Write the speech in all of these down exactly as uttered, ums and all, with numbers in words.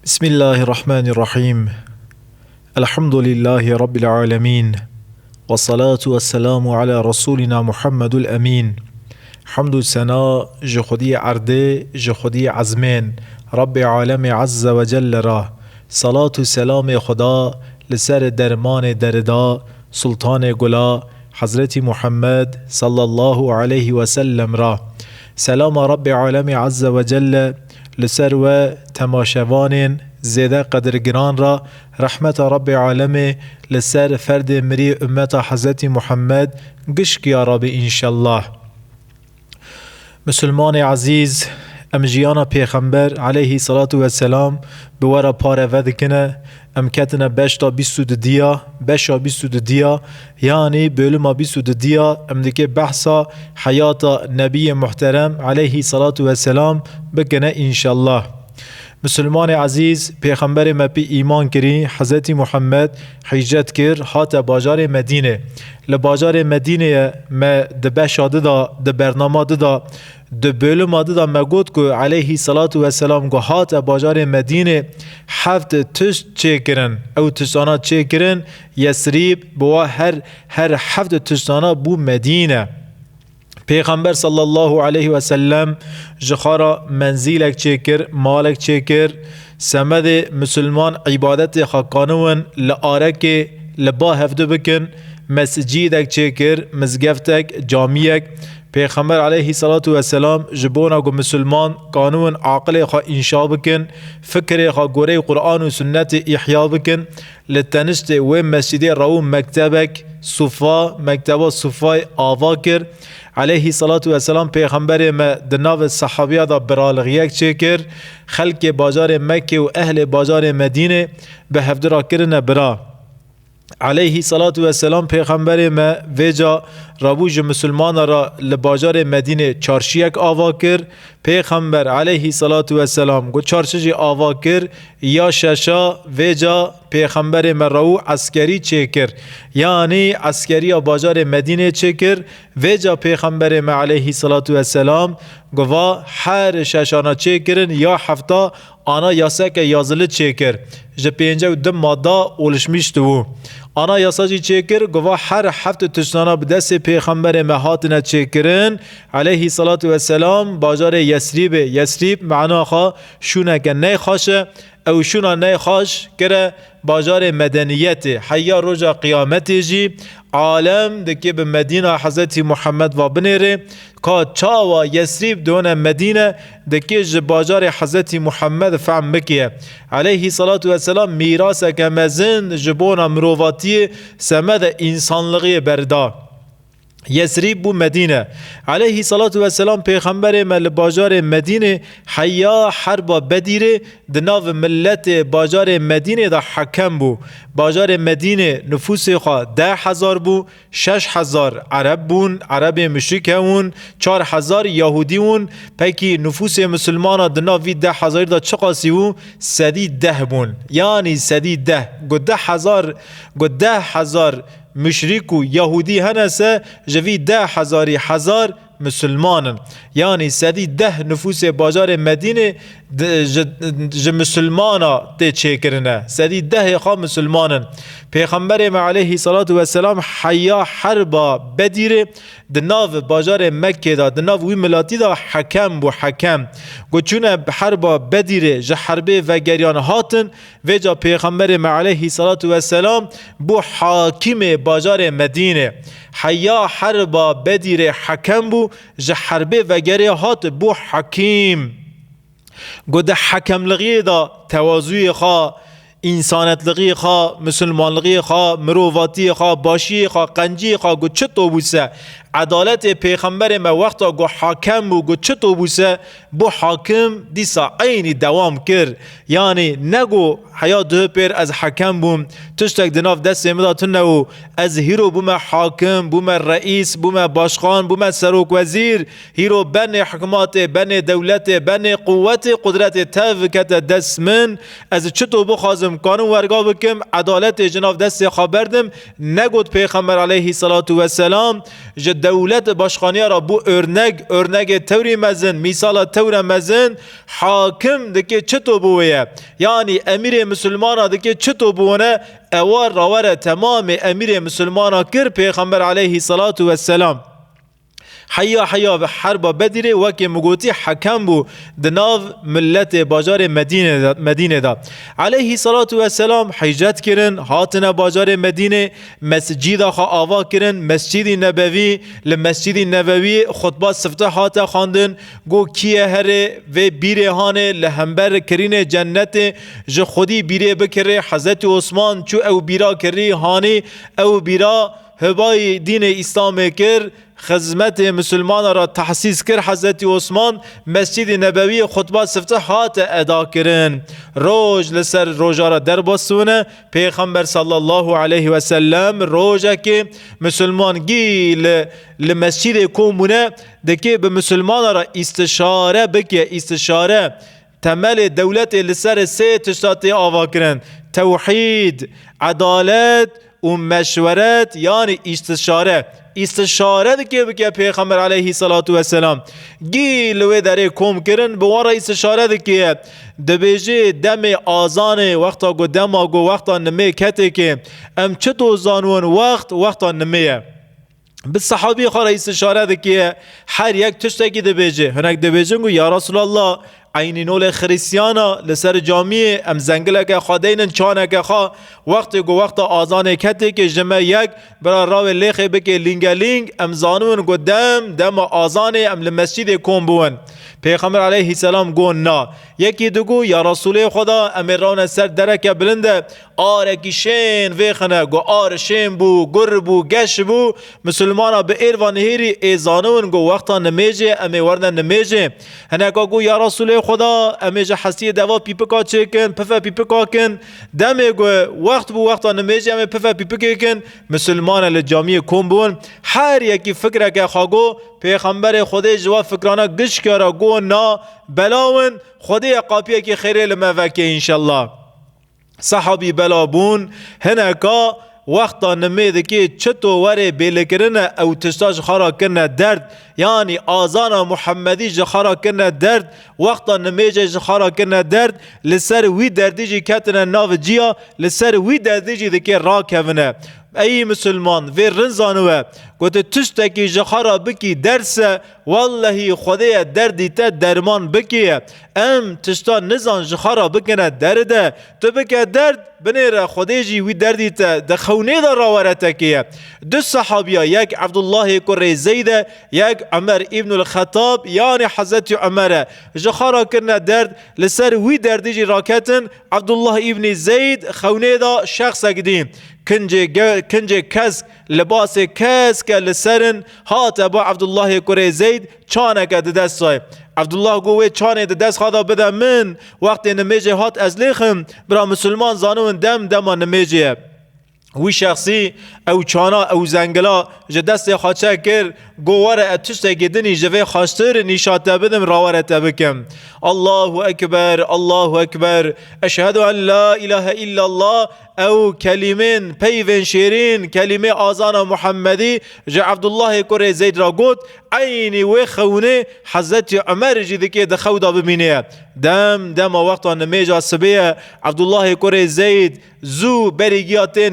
Bismillahirrahmanirrahim. Elhamdülillahi Rabbil alemin. Ve salatu ve selamu ala Resulina Muhammedul Emin. Hamd û sena ji Xwediyê erdê, ji Xwediyê ezmên, Rabbê alemê Azze ve Celle ra. Salat û selamê Xweda li ser dermanê derida, Sultanê Gula, Hezretî Muhammed sallallahu aleyhi ve sellem ra. Selama Rabbê alemê Azze ve Celle li ser we, temaşevanên zêde qedirgiran ra. Rehmeta Rabbê alemê li ser ferdê mirî ummeta Hezretî Muhammed gişk ya Rabbî înşellah. Misilmanê ezîz, em jiyana Pêxember aleyhî salatu vesselam bi we re pareve dikine. Em ketine beşta bîst û dudiya, beşa bîst û dudiya, yanî bölüma bîst û dudiya, em dike behsa heyata Nebiyê Muhterem aleyhî salatu vesselam bikine înşallah. Misilmanê ezîz, Pêxemberê me pê îman kirî, Hezretî Muhammed hîcret kir, hate bajarê Medînê. Li bajarê Medînê ye me di beşa dida, di bernama dida, di bölüma dida me got ku aleyhî salatu vesselam ku hate bajarê Medînê heft tişt çêkirin. Ew tiştana çêkirin, Yesrîb bi wa her, her heft tiştana bû Medîne. Pêxember sallallahu aleyhi ve sellem ji xwe re menzîlek çêkir, malek çêkir. Semedê misilman îbadetê xwe kaniwin li arekê li ba hevdu bikin, mescîdek çêkir, mizgeftek, camiyek. Pêxember aleyhî salatu vesselam ji bona ku misilman kaniwin aqilê xwe înşa bikin, fikirê xwe goreyê Quran û sunnetê îhya bikin, li teniştê wê mescîdê re û mektebek, sufa, mekteba sufayê ava kir. Aleyhî salatu vesselam Pêxemberê me di navê sehabiya de biralixiyek çêkir. Xelkê bajarê Mekkê û ehlê bajarê Medînê bi hevdu re kirine bira. Aleyhî salatu vesselam Pêxemberê me vêca rabû ji misilmana re li bajarê Medînê çarşiyek ava kir. Pêxember aleyhî salatu vesselam ku çarşi jî ava kir, ya şeşa vêca Pêxemberê me re û eskerî çêkir. Yanî eskeriya bajarê Medînê çêkir. Vêca Pêxemberê me aleyhî salatu vesselam ku va her şeşana çêkirin ya hefta ana yaseke yazılı çêkir. Ji pênce û du madda oluşmuştu. Ana yasa jî çêkir, ku va her heft tiştana bi destê Pêxemberê me hatine çêkirin, aleyhî salatu vesselam, bajarê Yesrîbê. Yesrîb mana xwe şûneke neyxaş e. Ew şûna neyxaş kire bajarê medeniyetê. Heya roja qiyametê jî alem dike bi Medîna Hezretî Muhammed va binêrê. Ka çawa Yesrîb done Medîne, dike ji bajarê Hezretî Muhammed fehm bike. Aleyhî salatu vesselam mîraseke mezin ji bona mirovatiyê semede însanlixiyê berda. Yesrîb bû Medîne. Aleyhî salatu vesselam Pêxemberê me li bajarê Medînê heya herba Bedîrê di nav miletê bajarê Medînê de hekem bû. Bajarê Medînê nifûsê xwe deh hezar bû, şeş hezar Ereb bûn, Erebê muşrîk hebûn, çar hezar Yahûdî bûn. Pekî nifûsê misilmana di nav vî deh hezarî de çiqasî bû? Sedî deh bûn. Yanî sedî deh. Ku deh hezar, ku deh hezar muşrîk û Yahûdî hene se, ji vî deh hezarî hezar misilman in. Yanî sedî deh nifûsê bajarê Medînê di, ji, ji misilmana tê çêkirine. Sedî dehê xwe misilman in. Pêxemberê me aleyhî salatu vesselam heya herba Bedîrê di nav bajarê Mekkê de, di nav wî milatî de hekem bû, hekem. Ku çûne herba Bedîrê ji herbê vegeriyan hatin, vêca Pêxemberê me aleyhî salatu vesselam bû hakîmê bajarê Medînê. Heya herba Bedîrê hekem bû, ji herbê vegerê hat bû hakîm. Ku di hekemlixiyê de tewazuyê xwe, însanetliğiyê xwe, misilmanliğiyê xwe, mirovatiyê xwe, başiyê xwe, qenciyê xwe, ku çito bû se, edaletê Pêxemberê me wexta ku hakem bû, ku çito bû se, bû hakim dîsa eynî dewam kir. Yanî ne ku heya duhê pêr ez hekem bûm, tiştek di nav destê min de tune û ez hîro bûme hakim, bûme reîs, bûme başxan, bûme serokwezîr, hîro benê hikmatê, benê dewletê, benê quwetê, qudretê tev kete dest min, ez çito bixwazim kanim werga bikim, edaletê ji nav destê xwe berdim, negot Pêxember aleyhî salatu vesselam, ji dewlet başxaniya ra bû örnek, örnegê tewrî mezin, mîsala tewre mezin, hakim dike çito bû wê ye. Yanî emîrê misilmana dike çito bû wene, ewa rawere temamê emîrê misilmana kir Pêxember aleyhî salatu vesselam. Heya heya bi herba Bedirê wekê min gotî hekem bû di nav miletê bajarê Medînê de, Medînê de. Aleyhî salatu vesselam hicret kirin, hatine bajarê Medînê, mescîda xwe ava kirin, Mescîdî Nebewî, li Mescîdî Nebewî xutba sifteh hate xwendin, got, kî ye herê vê bîrê hanê li hember kirînê cennetê ji xwedî bîrê bikirê. Hezretî Osman çû ew bîra kirî hanî, ew bîra hibayî dînê Îslamê kir, xizmetê misilmana ra tehsîs kir. Hezretî Osman Mescîdî Nebewiyê xutba sifteh hate eda kirin. Roj li ser roja ra derbas bûne. Pêxember sallallahu aleyhi ve sellem rojekê misilman gî li, li mescîdê kom bûne, dikê bi misilmana ra îstişare bike, îstişare. Temelê dewletê li ser sê tişta tê ava kirin. Tewhîd, edalet û meşweret, yanî îstişare. Îstişare dike bike Pêxember aleyhî salatu vesselam. Gî li wê derê kom kirin, bi wan re îstişare dike. Dibêje demê azanê, wexta ku dema ku wexta nimê ketê ke, em çito zanûn wext, wexta nimê ye. Bi sehabî xwe re îstişare dike, her yek tiştekî dibêje. Hinek dibêjin ku ya Resulallah, eynî nolê Xirîstiyana li ser camiyê em zengileke xwe deynin, çaneke xwe, wextê ku wexta azanê ketê ke ji me yek bira rawê lêxê bike lîngelîng, em zanibin ku dem dema azanê em li mescîdê kom bûn. Pêxember aleyhîselam got na. Yekî digo ya Resulê Xweda, em ê rawne ser dereke bilind e, arekî şên vêxine, ku ar şên bû, gur bû, geş bû, misilmana bi êrva nihêrî ê zanibin ku wexta nimêjê em ê werine nimêjê. Hineka got ya Resulê Xweda, em ê ji hesiyê deva pîpika çêkin, pife pîpika kin. Demê ku wext bû wexta nimêjê em ê pife pîpikê kin. Misilmane li camiyê kom bûn. Her yekî fikreke xwe got, Pêxemberê Xwedê ji wa fikrana gişke re got na, bela win, Xwedê ye qapiyekî xêrê li me veke înşellah. Sehabî bela bûn, hineka wexta nimê dikê çito werê bêlikirine ew tişta ji xwe re kirine derd, yanî azana Muhemmedî ji xwe re kirine derd, wexta nimêjê ji xwe re kirine derd, li ser wî derdî jî ketine nav ciya, li ser wî derdî jî dikê rakevine. Ey misilman, vê rin zaniwe, ku tu tiştekî ji xwe re bikî derd se, wellehî Xwedê ye derdî te derman bikê. Em tişta nizan ji xwe re bikine derde. Tu bike derd, binêre Xwedê jî wî derdî te di xewnê de rawere te keye. Du sehabiya, yek Ebdullahê kurê Zeyd e, yek Emer îbnul Xetab, yanî Hezretî Emer e. Ji xwe re kirine derd, li ser wî derdî jî raketin. Ebdullah îbnî Zeyd xewnê de şexsek dî. Kincê ge-, kincê kesk, libasê keske li ser in, hate ba Ebdullahê kurê Zeyd, çaneke di dest xwe. Ebdullah got, wê çanê di dest xwe de bide min, wextê nimêjê hat ez lêxim, bira misilman zanibin dem dema nimêjê ye. Wî şexsî ew çana, ew zengila ji destê xwe çekir, got, were ez tiştekî dinî ji vê xweştir nîşa te bidim, rawere te bikim. Allahu Ekber, Allahu Ekber, Eşhedü en la ilahe illallah, ew kelîmên peyvên şêrîn, kelîmê azana Muhemmedî ji Ebdullahê kurê Zeyd re got, eynî wê xewnê Hezretî Emer jî dikê di xew de bimîne ye. Dem dema wexta nimêja sibê ye, Ebdullahê kurê Zeyd zû berî giya tê,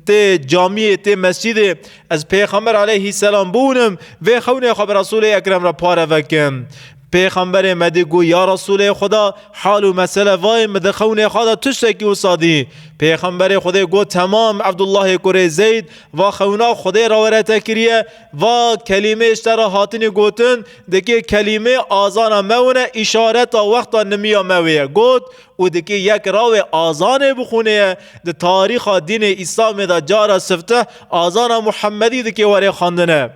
tê camiyê, tê mescîdê, ez Pêxember aleyhîselam bûnim, vê xewnê xwe bi Resûlê Ekrem re pare vekim. Pêxemberê me dî got, ya Resûlê Xweda, hal û mesele vayê min di xewnê xwe de tiştekî wisa dî. Pêxemberê Xwedê got, temam, Ebdullahê kurê Zeyd, va xewna Xwedê re were te kiriye, va kelîmê ji te re hatinî gotin, dikê kelîmê azana me wine, îşareta wexta nimiya me wê ye. Got, û dikê yek rawê azanê bixwîne ye, di tarîxa dînê Îslamê de cara sifteh azana Muhemmedî dikê were xwendine.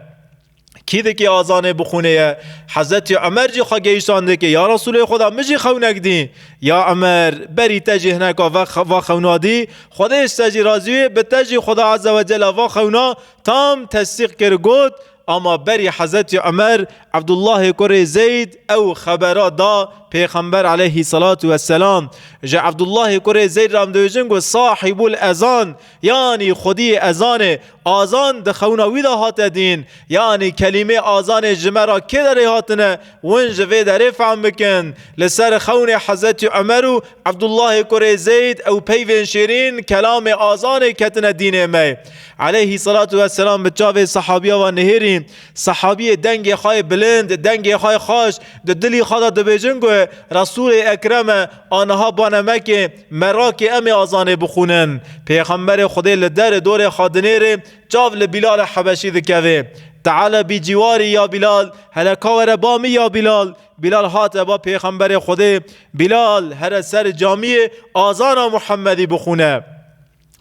Kî dikê azanê bixwîne ye? Hezretî Emer jî xwe gehiştandê ke, ya Resûlê Xweda, min jî xewnek dî. Ya Emer, berî te jî hineka va, va xewna dî, Xwedê ji te jî razî wê, bi te jî Xweda Azze ve Celle va xewna tam tesdîq kir, got, ama berî Hezretî Emer, Ebdullahê kurê Zeyd ew xebera da Pêxember aleyhî salatu vesselam ji Ebdullahê kurê Zeyd re em dibêjin ku sahîbul ezan, yanî xwediyê ezanê, azan di xewna wî de hate dîn. Yanî kelîmê azanê ji me re kê derê hatine, win ji vê derê fehm bikin. Li ser xewnê Hezretî Omer û Ebdullahê kurê Zeyd ew peyvên şêrîn, kelamê azanê ketine dînê me. Aleyhî salatu vesselam bi çavê sehabiya ve nihêrî, sehabiyê dengê xwe yê bilind, dengê xwe yê xweş, di dilî xwe de dibêjin ku Resûlê Ekrem e, aniha bane Mekê, merakê em ê azanê bixwînin. Pêxemberê Xwedê li derê dorê xwe dinêrê, çav li Bîlalê Hebeşî dikeve. Teala bi ciwarî ya Bîlal, hele ka were ba min ya Bîlal. Bîlal hate ba Pêxemberê Xwedê, Bîlal here ser camiyê azana Muhemmedî bixwîne.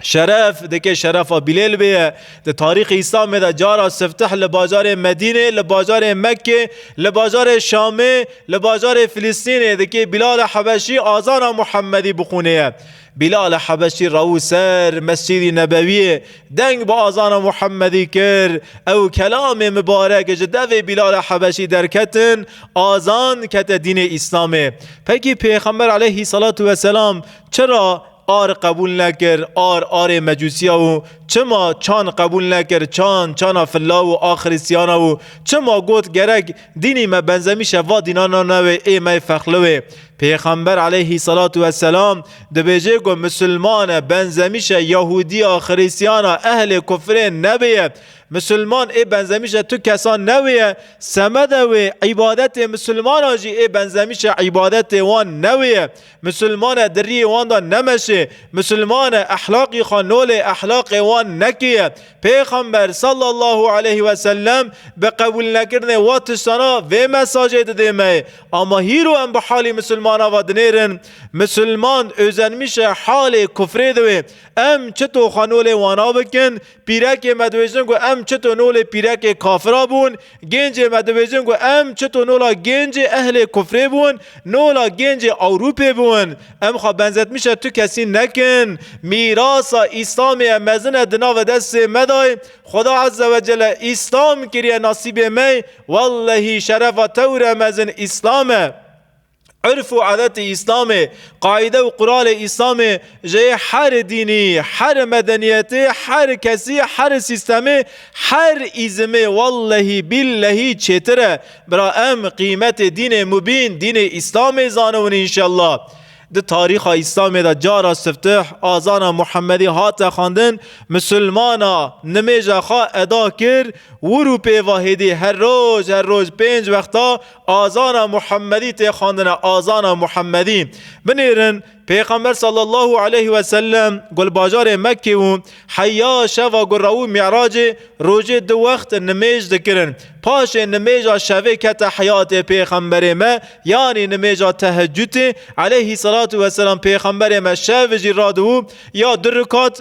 Şeref, dike şerefa Bîlêl bê ye. Di tarîxê Îslamê de cara sifteh li bajarê Medînê, li bajarê Mekkê, li bajarê Şamê, li bajarê Filistînê dike Bîlala Hebeşî azana Muhemmedî bixwîne ye. Bîlala Hebeşî rewû ser Mescîdî Nebewiyê, deng bi azana Muhemmedî kir. Ew kelamê mibarek ji devê Bîlala Hebeşî derketin, azan kete dînê Îslamê. Pekî Pêxember aleyhî salatu vesselam çira ar qebûl nekir, ar arê mecûsiya û çima çan qebûl nekir, çan, çana filla û a xirîstiyana û çima got gerek dînî me benzemîşe va dînana newê ê me fexlewê. Pêxember aleyhî salatu vesselam dibêje ku misilmane benzemîşe yahûdiya, xirîstiyana, ehlê kufrê nebêye. Misilman ê benzemîşe tu kesan newêye, semede wê îbadetê misilmana jî ê benzemîşe îbadetê wan newêye. Misilmane di riyê wan de nemeşê. Misilmane ehlaqî xwe nolê ehlaqê wan nekiriye. Pêxember sallallahu aleyhi ve sellem bi qebûlnekirinê wa tiştana vê mesajê didê me. Ama hîro em bi halî misilmana ve dinêrin. Misilman özenmişe halê kufrê de wê. Em çito xwe nolê wana bikin? Pîrekê me dibêjin ku em çito nolê pîrekê kafira bûn, gêncê me dibêjin ku em çito nola gêncê ehlê kufrê bûn, nola gêncê Ewropê bûn. Em xwe benzetmişe tu kesî nekin. Mîrasa Îslamê ye, mezin e di nava destê me dayê. Xweda Azze ve Celle Îslam kiriye nasîbê me. Wellehî şerefa tewre mezin Îslam e. Urf û adetê Îslamê, qaîde û quralê Îslamê ji her dînî, her medeniyetê, her kesî, her sîstemê, her îzimê wellehî billehî çêtir e. Bira em qîmetê dînê mubîn, dînê Îslamê zanibin înşellah. Di tarîxa Îslamê de cara siftih azana Muhemmedî hate xwendin, misilmana nimêja xwe eda kir, wir û pêva hêdî her roj, her roj pênc wexta azana Muhemmedî tê xwendine, azana Muhemmedî. Binêrin, Pêxember sallallahu aleyhi ve sellem ku li bajarê Mekkê bû, heya şeva ku rewû Mî'racê, rojê du wext nimêj dikirin. Paşê nimêja şevê kete heyatê Pêxemberê me, yanî nimêja tehecûdê, aleyhî salatu vesselam Pêxemberê me şev jî radibû, ya du rikat,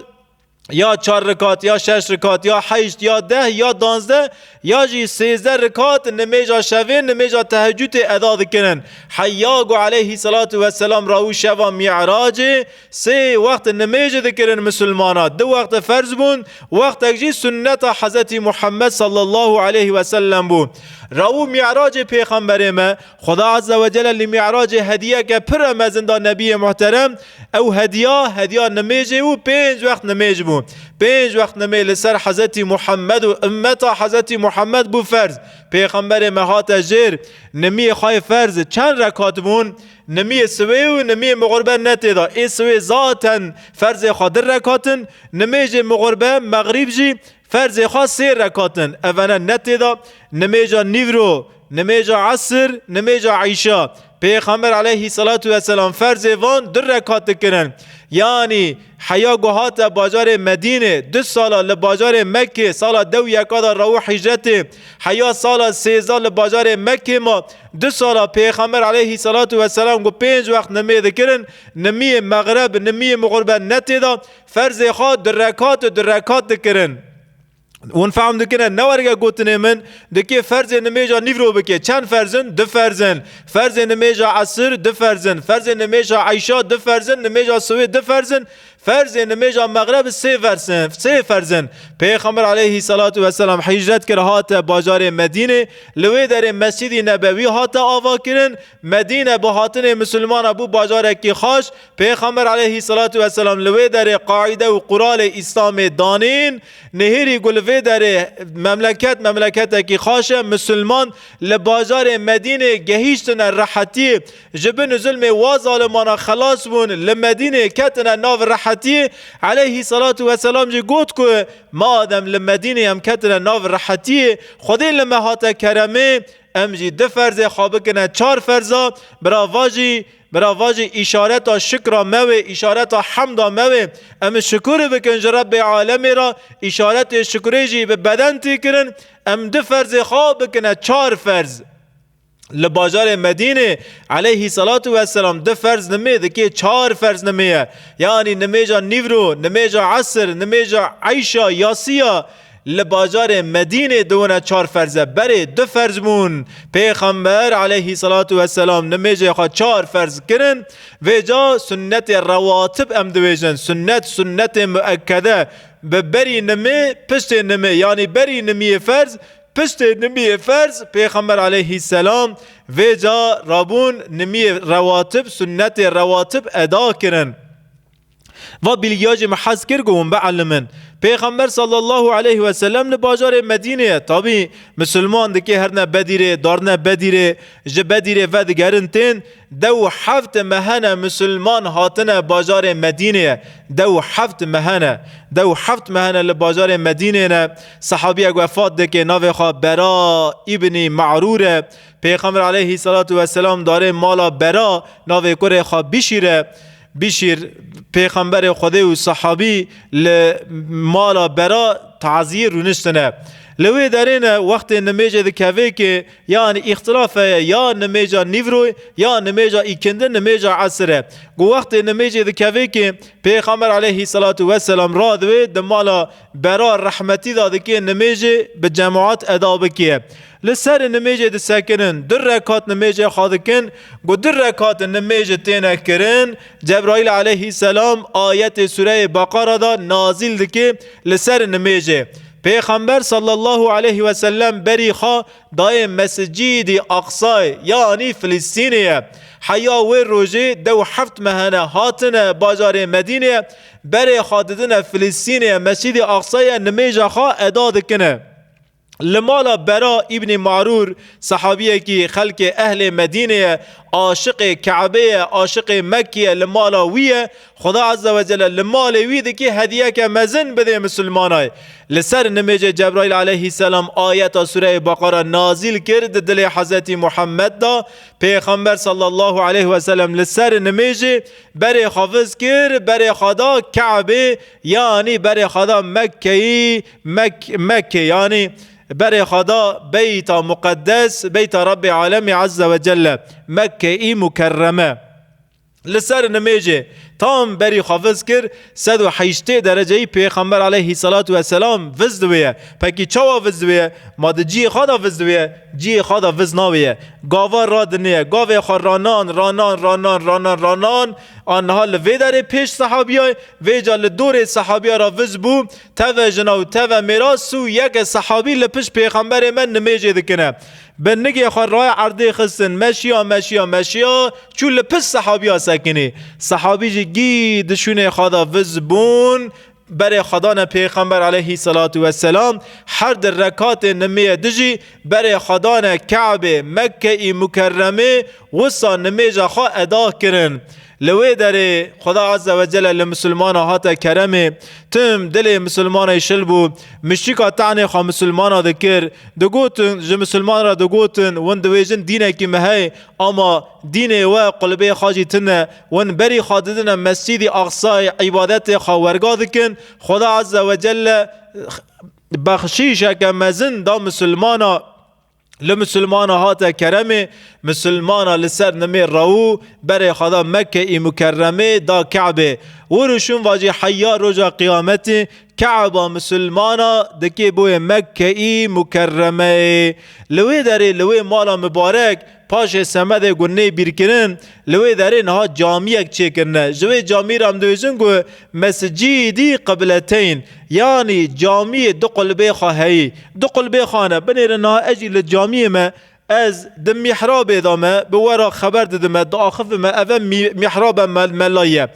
ya çar rikat, ya şeş rikat, ya heşt, ya deh, ya danzdeh, ya jî sêzdeh rikat nimêja şevê, nimêja tehecûdê eda dikirin. Heya ku aleyhî salatu vesselam rewû şeva Mî'racê, sê wext nimêjê dikirin misilmana. Du wext ferz bûn, wextek jî sunneta Hezretî Muhammed sallallahu aleyhi ve sellem bû. Rewû Mî'racê Pêxemberê me, Xweda Azze ve Celle li Mî'racê hediyeke pir e mezin da Nebiyê Muhterem. Ew hediya, hediya nimêjê û pênc wext nimêj bû. Pênc wext nimê li ser Hezretî Muhammed û ummeta Hezretî Muhammed bû ferz. Pêxemberê me hate jêr, nimiyê xwe yê ferz çend rekat bûn? Nimiyê siwê û nimiyê mixurbe ne tê de. Ê siwê zaten ferzê xwe du rekat in, nimêjê mixurbe, mexrîb jî ferzê xwe sê rekat in. Evene ne tê de, nimêja nîvro, nimêja esir, nimêja îşa. Pêxember aleyhî salatu vesselam ferzê van du rekat dikirin. Yanî heya ku hate bajarê Medînê, du sala li bajarê Mekkê, sala dew yeka de rew hicretê, heya sala sêzdeh li bajarê Mekkê ma, du sala Pêxember aleyhî salatu vesselam ku pênc wext nimê dikirin, nimiyê mexreb, nimiyê mixurbe ne tê de, ferzê xwe du rekat û du rekat dikirin. Hûn fehm dikine, ne werge gotinê min, dikê ferzê nimêja nîvro bike. Çend ferz in? Du ferz in. Ferzê nimêja esir, du ferz in. Ferzê nimêja eyşa, du ferz in. Nimêja siwê, du ferz in. Ferzê nimêja mexreb sê ferz in, sê ferz in. Pêxember aleyhissalatu vesselam hicret kir, hate bajarê Medînê, li wê derê Mescîdî Nebewî hate ava kirin. Medîne bi hatinê misilmana bû bajarekî xaş. Pêxember aleyhissalatu vesselam li wê derê qaîde û quralê Îslamê danîn. Nihêrî ku li vê derê memleket memleketekî xaş e, misilman li bajarê Medînê gehîştine rehetiyê. Ji bin zulmê wa zalimana xelas bûn, li Medînê ketine nav rehetiyê. Aleyhissalatu vesselam jî got ku madem li Medînê em ketine nav rehetiyê, Xwedê li me hate keremê, em jî du ferzê xwe bikine çar ferza. Bira va jî, bira va jî îşareta şikra me wê, îşareta hemda me wê. Em şukur bikin ji Rebbê alemê re, îşaretê şukurê jî bi beden tê kirin. Em du ferzê xwe bikine çar ferz. Li bajarê Medînê aleyhissalatu vesselam du ferz nimê dikê, çar ferz nimê ye. Yanî nimêja nîvro, nimêja esir, nimêja eyşa, yasiya li bajarê Medînê diwine çar ferz e. Berê du ferz bûn. Pêxember aleyhissalatu vesselam nimêjê xwe çar ferz kirin. Vêca sunnetê rewatib em dibêjin. Sunnet, sunnetê muekkede. Bi berî nimê, piştê nimê, yanî berî nimiyê ferz, piştê nimiyê ferz, Pêxember aleyhisselam vêca rabûn nimiyê rewatib, sunnetê rewatib eda kirin. Va bilgiya jî me hez kir ku hûn bielimin. Pêxember sallallahu aleyhi ve sellem li bajarê Medînê ye. Tabî misilman dikê herine Bedîrê, darine Bedîrê, ji Bedîrê vedigerin tên. Dew heft mehene misilman hatine bajarê Medînê ye. Dew heft mehene. Dew heft mehene li bajarê Medînê ne. Sehabiyek wefat dike, navê xwe Bera îbnî Ma'rûr e. Pêxember aleyhissalatu vesselam darê mala Bera, navê kurê xwe Bişîr e. Bişîr, pêxemberê Xwedê û sehabî li mala Bera taziyê rûniştine. Li wê derê ne, wextê nimêjê dikevê ki, yanî îxtilaf heye, ya nimêja nîvroyê, ya nimêja îkindi, nimêja esir e. Ku wextê nimêjê dikevê ki, Pêxember aleyhissalatu vesselam radiwê di mala Bera rehmetî de dikê nimêjê bi cemaat eda bikê. Li ser nimêjê disekinin, du rekat nimêjê xwe dikin, ku du rekat nimêjê têne kirin, Cebraîl aleyhisselam ayetê Sureyê Beqara de nazîl dike li ser nimêjê. Pêxember sallallahu aleyhi ve sellem berî xwe dayê Mescîdî Aqsayê, yanî Filistînê ye. Heya wê rojê dew heft mehene hatine bajarê Medînê, berê xwe didine Filistînê, Mescîdî Aqsayê nimêja xwe eda dikine. Li mala Bera îbnî Marûr, sehabiyekî xelkê ehlê Medînê ye, aşiqê Ke'bê ye, aşiqê Mekkê ye, li mala wî ye. Xuda Azze ve Celle li malê wî dikê hediyeke mezin bidê misilmanay. Li ser nimêjê Cebraîl aleyhisselam ayeta Sureyê Beqara nazîl kir di dilê Hezretî Muhammed de. Pêxember sallallahu aleyhi ve sellem li ser nimêjê berê xwe viz kir, berê xwe da Ke'bê, yanî berê xwe da Mekkeyî, Mek-, Mekke, yanî berê xwe da Beyta Muqeddes, Beyta Rabbê Alemî Azze ve Celle, Mekke-î Mukerreme. Li ser nimêjê tam berî xwe viz kir, sed û heştê dereceyî Pêxember aleyhissalatu vesselam viz diwê ye. Pekî çawa viz diwê ye? Ma di cihê xwe de viz diwê ye? Cihê xwe de viz nawê ye. Gava radinê ye, gavê xwe ranan, ranan, ranan, ranan, ranan, a niha li vê derê pêş sehabiyayê, vêca li dorê sehabiya re viz bû, teve jina û teve mêra, sî û yek sehabî li pişt Pêxemberê me nimêjê dikine. Bi nigê xwe raye erdê xistin, meşiya, meşiya, meşiya, çû li pişt sehabiya sekinî. Sehabî jî gî di şûnê xwe de viz bûn, berê xwe dane Pêxember aleyhissalatu vesselam, her di rekatê nimêye dijî berê xwe dane Ke'bê Mekke-î Mukerremê, wisa nimêja xwe eda kirin. Li wê derê Xuda Azze ve Celle li misilmana hate keremê, tim dilê misilmanê şil bû, muşrika tanê xwe misilmana dikir, digotin, ji misilman re digotin, win dibêjin dînekî me heye, ama dînê we qulbê xwe jî tune, win berî xwe didine Mescîdî Aqsayê, îbadetê xwe werga dikin, Xuda Azze ve Celle bexşîşeke mezin da misilmana. Li misilmana hate keremê, misilmana li ser nimê rew û berê xwe da Mekke-î Mukerremê, da Ke'bê. Wir û şûn vajî heya roja qiyametê Ke'ba misilmana dikê boyê Mekke-î Mukerremeyê. Li wê derê, li wê mala mibarek, Paşê semedê ku nê bîrkirin, li wê derê niha camiyek çêkirine. Ji wê camî re em dibêjin ku Mescîdî Qibleteyn, yanî camiyê du qulbê xwe heyî. Du qulbê xwe ne. Binêrin niha ez jî li camiyê me, ez di mihrabê de me, bi we re xeber didime, diaxivime, eve mî-, mihraba mel-, melayî ye.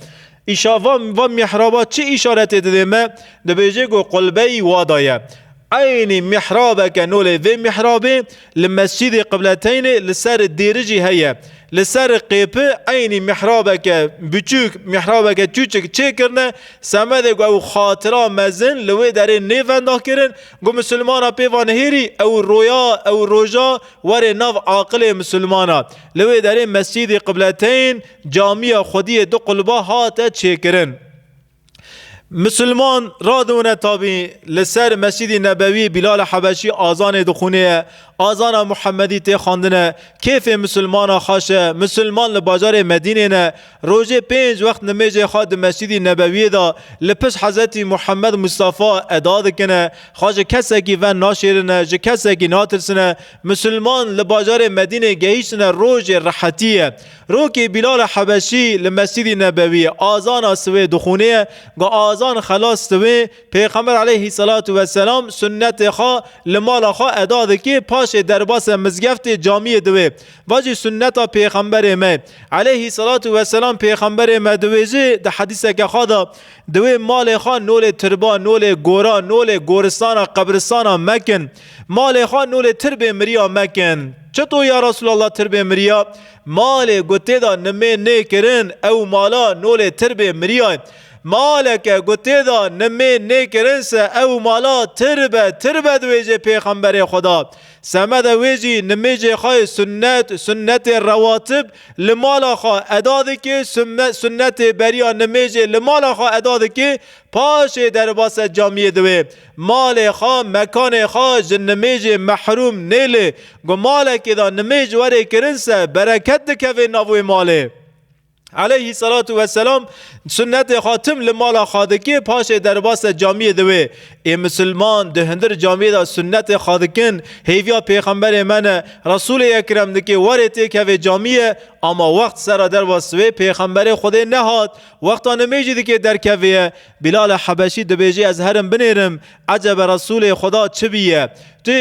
Îşa va, va mihraba çi îşaretê didê me? Dibêje ku qulbeyî wa da ye. Eynî mihrabeke nolê vê mihrabê li Mescîdê Qibleteynê li ser dêri jî heye. Li ser qêpi eynî mihrabeke biçûk, mihrabeke çûçik çêkirine, semedê ku ew xatira mezin li wê derê nêvenda kirin, ku misilmana pê va nihêrî, ew roya, ew roja were nav aqilê misilmana. Li wê derê Mescîdê Qibleteyn, camiya Xwediyê du qulba hate çêkirin. Misilman radiwine tabî li ser Mescîdî Nebewî Bilal Hebeşî azanê dixûnê ye, azana Muhemmedî tê xwendine, kêfê misilmana xweş e, misilman li bajarê Medînê ne, rojê pênc wext nimêjê xwe di Mescîdî Nebewiyê de li pişt Hezretî Muhemmed Mustafa eda dikine, xwe ji kesekî ven naşêrine, ji kesekî natirsine, misilman li bajarê Medînê gehîştine rojê rehetî ye. Rokê Bilal Hebeşî li Mescîdî Nebewî azana siwê dixûnê ye, ku azan xelas diwê, Pêxember aleyhî selatu weselam sunnetê xwe li mala xwe eda dikê, paşê derbasê mizgeftê camiyê diwê. Va jî sunneta Pêxemberê me. Aleyhî selatu weselam Pêxemberê me diwêjê di hedîseke xwe de, diwê malê xwe nolê tirba, nolê gora, nolê goristana, qebristana mekin. Malê xwe nolê tirbê miriya mekin. Çito ya Resulallah tirbê miriya? Malê ku tê de nimê nêkirin, ew mala nolê tirbê miriya ye. Maleke ku tê de nimê nêkirin se, ew mala tirbe, tirbe diwêjê Pêxemberê Xweda. Semede wê jî nimêjê xwe yê sunnet, sunnetê rewatib li mala xwe eda dike, sunne-, sunnetê beriya nimêjê li mala xwe eda dike, paşê derbasa camiyê diwê. Malê xwe, mekanê xwe ji nimêjê mehrûm nêlê. Ku malekê de nimêj werê kirin se, bereket dikeve nav wê malê. Aleyhî selatu weselam sunnetê xwe tim li mala xwe dike, paşê derbasa camiyê diwê. Ê misilman di hundir camiyê de sunnetê xwe dikin, hêviya Pêxemberê me ne, Resûlê Ekrem dike, werê têkeve camiyê, ama wext sera derva siwê Pêxemberê Xwedê nehat, wexta nimêjî dike derkevê ye. Bilal Hebeşî dibêje, ez herim binêrim, ecebe Resûlê Xweda çi bîye? Tu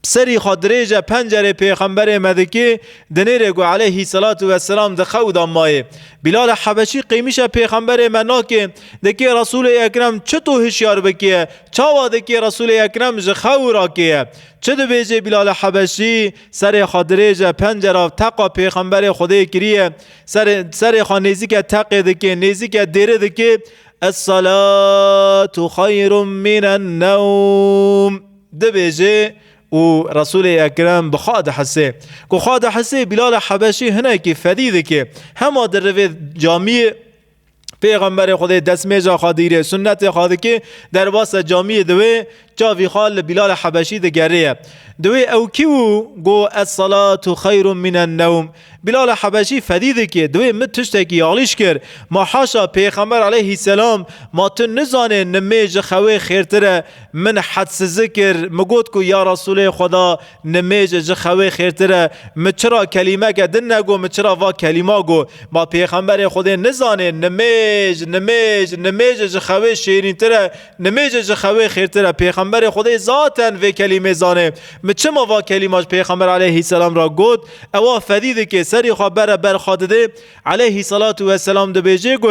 serî xwe dirêje pencerê Pêxemberê me dikê, dinêrê ku aleyhî selatu weselam di xew de mayê. Bilal Hebeşî qêmîşe Pêxemberê me nakê, dikê Resûlê Ekrem çito hişyar bikê, çawa dikê Resûlê Ekrem ji xew rakê ye. Çi dibêjê Bilal Hebeşî? Serê xwe dirêje pencera teqa Pêxemberê Xwedê kiriye, serê, serê xwe nêzîke teqê dikê, nêzîke dêrê dikê, Es-salatu xeyrun minen newm. Dibêje û Resûlê Ekrem bi xwe dihisê. Ku xwe dihisê, Bilal Hebeşî hinekî fedî dike. Hema di rivê camiyê Pêxemberê Xwedê destmêja xwe dîrê, sunnetê xwe dike, derbasa camiyê diwê, çavî xwe li Bilal Hebeşî digerê ye. Diwê ew kî bû, got, Es-salatu xeyrun minen newm. Bilal Hebeşî fedî dike, diwê min tiştekî alîş kir. Ma haşa Pêxember aleyhîselam, ma tu nizanê nimêj ji xewê xêrtir e? Min hedsizi kir, min got ku ya Resûlê Xweda, nimêj ji xewê xêrtir e. Min çira kelîmeke din negot, min çira va kelîma got? Ma Pêxemberê Xwedê nizanê nimêj, nimêj, nimêj ji xewê şêrîntir e, nimêj ji xewê xêrtir e. Pêxemberê Xwedê zaten vê kelîmê zanê. Min çima va kelîma ji Pêxember aleyhîselam re got? Ewa fedî dike, serî xwe bere ber xwe didê. Aleyhîselatu weselam dibêje ku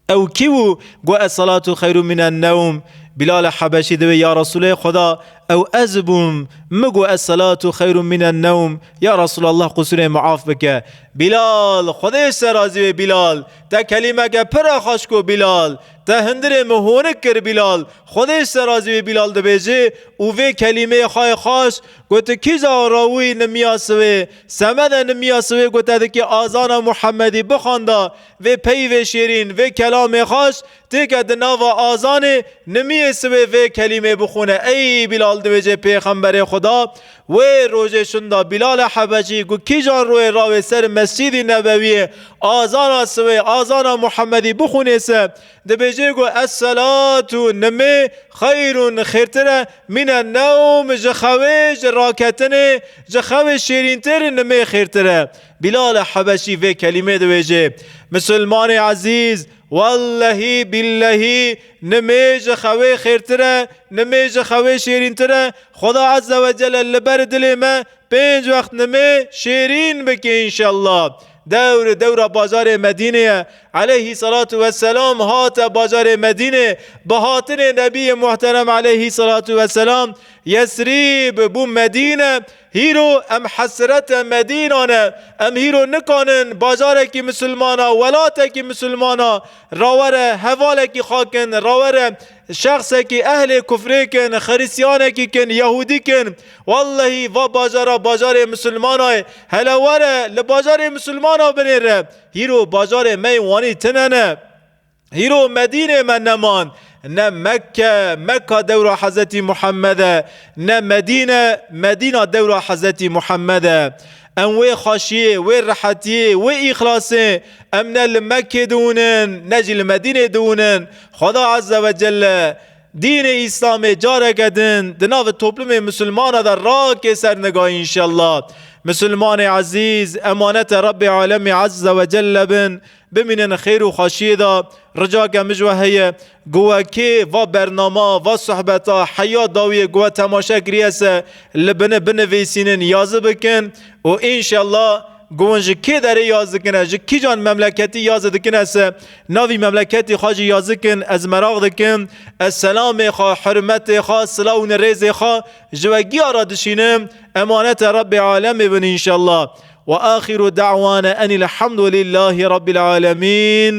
ew kî bû? Got, Es-salatu xeyrun minen newm. Bilal Hebeşî diwê, ya Resûlê Xweda, ew ez bûm. Min got, Es-salatu xeyrun minen newm. Ya Resûlallah, qusûrê min af bike. Bilal, Xwedê ji te razî wê Bilal. Te kelîmeke pir e xweş got Bilal. Te hundirê min honik kir Bilal. Xwedê ji te razî wê Bilal dibêje û vê kelîmeyê xwe yê xweş got, tu kîja rawî nimiya siwê, semede nimiya siwê ku te dikî azana Muhemmedî bixwenda, vê peyvê şêrîn, vê kelamê xweş, têke di nava azanê nimiyê siwê vê kelîmê bixwîne. Ey Bilal, Dibêje Pêxemberê Xuda, wê rojê şinda Bilal Hebeşî ku kîjan rûyê rawê ser Mescîdî Nebewiyê, azana siwê, azana Muhemmedî bixwînê se, dibêje ku es-selatu nimê xeyrun xêrtir e mîne newm, ji xewê, ji raketinê, ji xewê şêrîntir nimê xêrtir e. Bilal Hebeşî vê kelîmê dibêje. Misilmanê ezîz, wellehî billehî nimê ji xewê xêrtir e, nimê ji xewê şêrîntir e. Xweda Azze ve Celle li ber dilê me pênc wext nimê şêrîn bike înşallah. Dewr dewra bajarê Medînê ye. Aleyhî salatu vesselam hate bajarê Medînê. Bi hatinê Nebiyê Muhterem aleyhî salatu vesselam Yesrîb bû Medîne. Hîro em hesrete Medîna ne. Em hîro nikanin bajarekî misilmana, welatekî misilmana rawere hevalekî xwe kin, rawere şexsekî ehlê kufrê kin, xirîstiyanekî kin, yehûdî kin. Wellehî va bajara bajarê misilmana ye. Hele were li bajarê misilmana binêre. Hîro bajarê me yê Wanî tine ne. Hîro Medînê me neman. Ne Mekke, Mekka dewra Hezretî Muhammed e. Ne Medîne, Medîna dewra Hezretî Muhammed e. Em wê xweşiyê, wê rehetiyê, wê îxlasê em ne li Mekkê diwinin, ne jî li Medînê diwinin. Xweda Azze ve Celle dînê Îslamê careke din di navê toplumê misilmana de rakê ser niga înşallah. Misilmanê ezîz, emanete Rebbê Alemê Azze ve Celle bin, bimînin xêr û xweşiyê de. Ricake min ji we heye, ku we kê va bernama, va sohbeta heya dawiyê ku we temaşe kiriye se, li bini binivîsînin, yazî bikin û înşallah ku hûn ji kê derê yaz dikine, ji kîjan memleketî yaz dikine se, navî memleketî xwe jî yazî kin, ez meraq dikim, ez selamê xwe, hurmetê xwe, silav û rêzê xwe ji we giya re dişînim, emanete Rebbê Alemê bin înşallah. Ve axiru da'wana enil hamdulillahî Rabbil alemin.